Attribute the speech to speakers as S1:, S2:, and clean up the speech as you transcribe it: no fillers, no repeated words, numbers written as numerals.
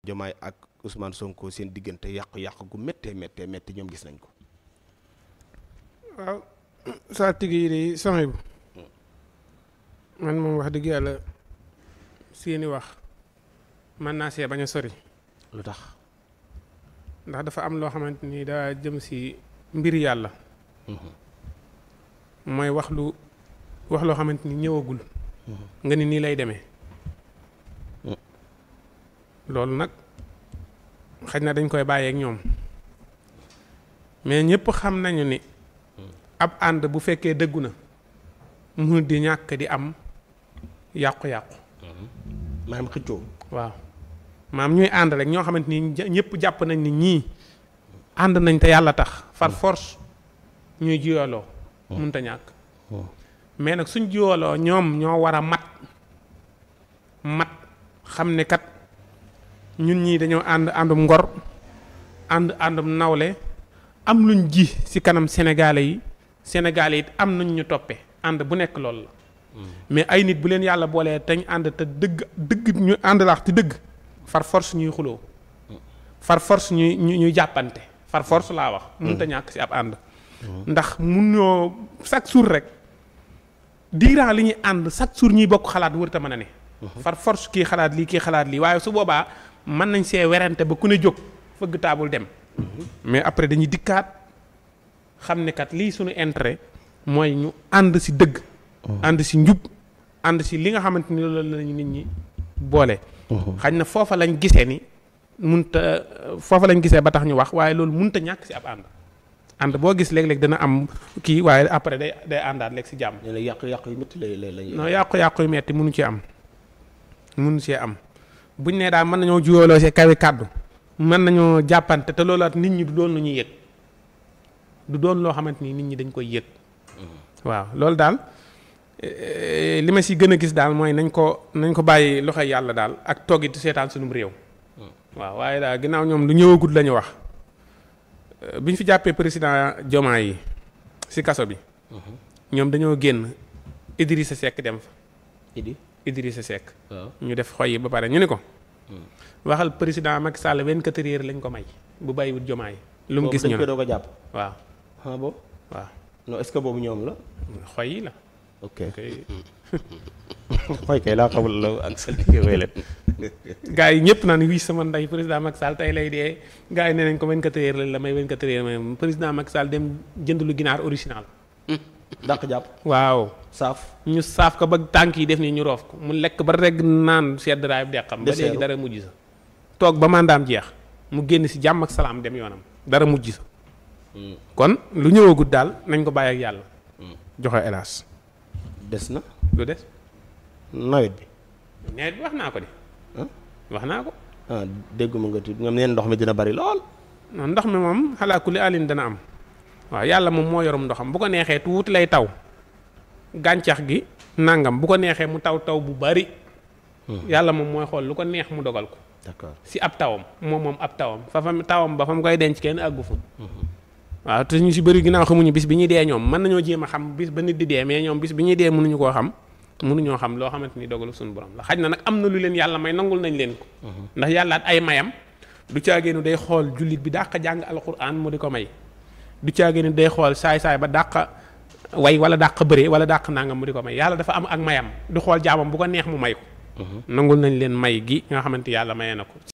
S1: Diomaye ak Ousmane Sonko seen diggante yàqu-yàqu gu méttee métti ñoom gis nañ ko.
S2: waaw saa tigi yi de soxna bu man moom wax dëgg yàlla seeni wax mën naa see bañ a sori.
S1: lu tax.
S2: ndax dafa am loo xamante ni daa jëm si mbir yàlla. mooy wax loo xamante ni ñëwagul. nga ni nii lay demee. loolu nag xëy na dañ koy bàyyeek ñoom mais ñëpp xam nañu ni ab ànd bu fekkee dëggu na mu di ñàkk di am yàqu-yàqu.
S1: maanaam xëccoo.
S2: waaw maam ñuy ànd rek ñoo xamante ni ñëpp jàpp nañ ni ñii ànd nañ te yàlla tax far force ñuy jiyooloo mënut a ñàkk. mais nag suñ jiyooloo ñoom ñoo war a mat xam ne kat ñun ñii dañoo àndum ngor àndum nawle am luñ ji ci kanam sénégalais yi am nañ ñu toppe ànd bu nekk loolu la. mais ay nit bu leen yàlla boolee teñ ànd te dëgg ñu ànd laax ci dëgg far force ñuy xuloo far force ñuy jàppante far force laa wax. mënut a ñàkk ci ab ànd. ndax mun ñoo chaque jour rek diiraan li ñuy ànd chaque jour ñuy bokk xalaat wër te mën a ne. far force kii xalaat lii waaye su boobaa mën nañ see werante ba ku ne jóg fëgg taabul dem. mais après dañuy dikkaat xam ne kat lii suñu intérêt mooy ñu ànd ci dëgg. ànd ci njub ànd ci li nga xamante ni loolu lañu nit ñi boole. xañ na foofa lañ gisee ni foofa lañ gisee ba tax ñu wax waaye loolu mënut a ñàkk ci ab ànd boo gis léeg-léeg dana am kii waaye après day àndaat léegi ci jàmm.
S1: léeg-léeg yàqu-yàqu yu métti lay
S2: non yàqu-yàqu yu métti mënu ci am. buñ nee daal mën nañoo juyooloo ci kawi kàddu mën nañoo jàppante te loolaat nit ñi du doon lu ñuy yëg du doon loo xamante ni nit ñi dañ koy yëg. waaw loolu daal li ma ci gën a gis daal mooy nañ ko bàyyi loxo yàlla daal ak toggit seetaan sunum réew. waaw waaye daal ginnaaw ñoom lu ñëwagut la ñu wax bi ñu fi jàppee président Diomaye yi ci kaso bi. ñoom dañoo génn Idrissa Seck dem fa. Idrissa Seck. ñu def xoy yi ba pare ñu ni ko. waxal président Macky Sall 24 heures lañ ko may bu bàyyiwut Diomaye. lu mu gis ñu ne
S1: dañ ko jàpp.
S2: waaw.
S1: ah bon.
S2: waaw.
S1: non est-ce que boobu ñoom la.
S2: xoy yi la.
S1: ok xoy kay laa xamul la ak saltige wéy leen.
S2: gars yi ñëpp naan wii sama ndey président Macky Sall tey lay dee gars yi nee nañ ko 24 heures lañ la may 24 heures may président Macky Sall dem jënd lu ginaar original.
S1: dàq jàpp.
S2: waaw. ñu saaf ko ba tànk yi def ni ñu roof ko mu lekk ba reg naan sedd raay bi deqam ba léegi dara mujj sa toog ba mandaam jeex mu génn ci jàmm ak salaam dem yoonam dara mujj sa kon lu ñëwagut daal nañ ko bàyyi ak yàlla joxe hélas
S1: des na
S2: lu des
S1: nawet bi
S2: wax naa ko de wax naa ko
S1: dégguma nga tudd ñoom neen ndox mi dina bari lool
S2: non ndox mi moom xalaa kulli alin dana am waaw yàlla moom moo yorum ndoxam bu ko neexee tuuti lay taw gàncax gi nangam bu ko neexee mu taw bu bari. yàlla moom mooy xool lu ko neex mu dogal ko.
S1: d'accord
S2: ci ab tawam moom ab tawam tawam ba fa mu koy denc kenn àggu fa. waaw te ñu ci bëri ginnaaw xamuñu bis bi ñuy dee ñoom mën nañoo jéem a xam bis ba nit di dee mais ñoom bis bi ñuy dee mënuñu koo xam mënuñoo xam loo xamante ni dogalu suñu borom la xaj na nag am na lu leen yàlla may nangul nañ leen ko. ndax yàlla at ay mayam du caageenu day xool jullit bi dàq jàng alxuraan mu di ko may du caageenu day xool saay-saay ba dàq. way wala dàq bëree wala dàq nangam mu di ko may yàlla dafa am ak mayam du xool jaamam bu ko neex mu may ko. nangul nañ leen may gi nga xamante yàlla mayee na ko.